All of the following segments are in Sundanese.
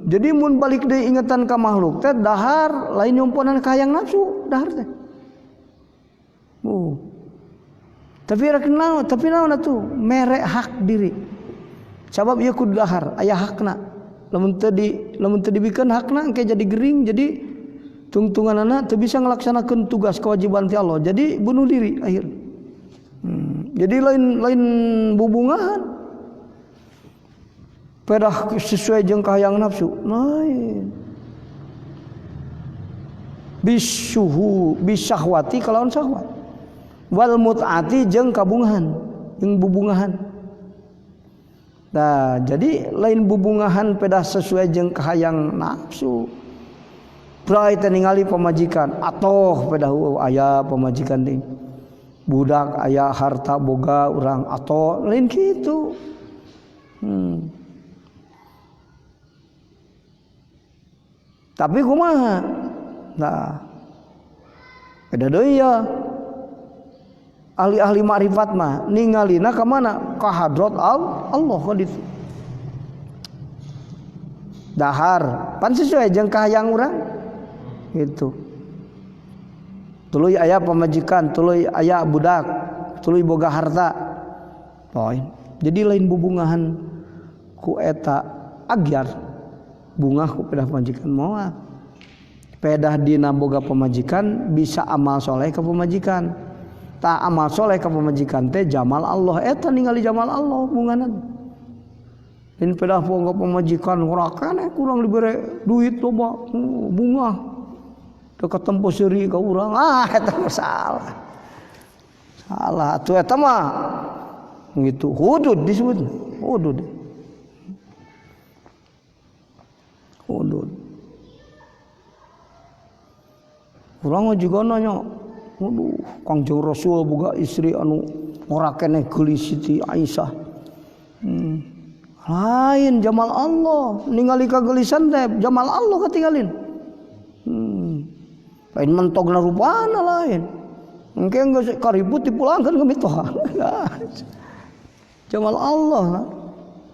Jadi mun balik deui ingetan ka makhluk teh dahar lain nyomponan kahayang nafsu dahar teh. Tapi rek naon, tapi naon atuh mere hak diri. Sabab ieu kudu dahar, aya hakna. Lamun teu dibikeun hakna engke jadi gering, jadi tungtunganana teu bisa ngalaksanakeun tugas kewajiban ti Allah. Jadi bunuh diri akhir. Jadi lain bubungahan. Pedah sesuai jeung kahayang nafsu. Lain. Bisuhu bisahwati kalawan syahwat. Wal mut'ati jeung kabungahan, jeung bubungahan. Nah, jadi lain bubungahan pedah sesuai jeung kahayang nafsu. Prai teh ningali pamajikan atoh pedah aya pamajikan teh. Budak aya harta boga urang atoh lain kitu. Tapi kumaha? Nah, beda deui ya. Ahli-ahli makrifat mah ningalina ka mana? Ka hadrat Allah kan ditu. Dahar pan sesuai jeung kahayang urang gitu. Tuluy aya pamajikan, tuluy aya budak, tuluy boga harta. Poin. Jadi lain bubungahan ku eta agyar. Bunga ku pedah pamajikan moal. Pedah dina boga pamajikan bisa amal soleh ka pamajikan. Ta amal soleh ka pamajikan teh jamal Allah eta ningali jamal Allah bunganan. Lain pedah boga pamajikan ngurakan kurang dibere duit loba bunga. Teu katempo seuri ka urang. Ah eta mah salah. Salah atuh eta mah gitu hudud disebut hudud. Hudud. Urang juga nanya, waduh, Kangjeng Rasul boga istri anu ora keneh geulis Siti Aisyah. Lain jamal Allah, ningali kageulisan teh jamal Allah katinggalin. Lain mentogna rupana lain. Engke geus karibut dipulangkeun ka mitoha. Jamal Allah.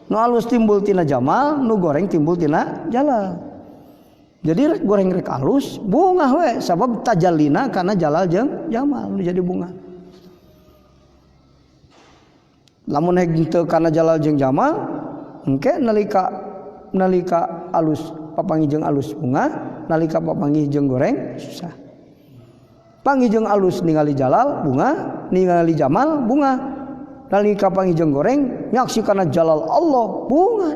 Nu alus timbul tina jamal, nu goreng timbul tina jalal. Jadi rek goreng rek alus, bungah we sabab tajallina kana jalal jeung jamal nu jadi bunga. Lamun heg teu kana jalal jeung jamal, engke nalika alus papanggih jeung alus bunga, nalika papanggih jeung goreng susah. Panggih jeung alus ningali jalal bunga, ningali jamal bunga. Nalika panggih jeung goreng nyaksi kana jalal Allah bunga.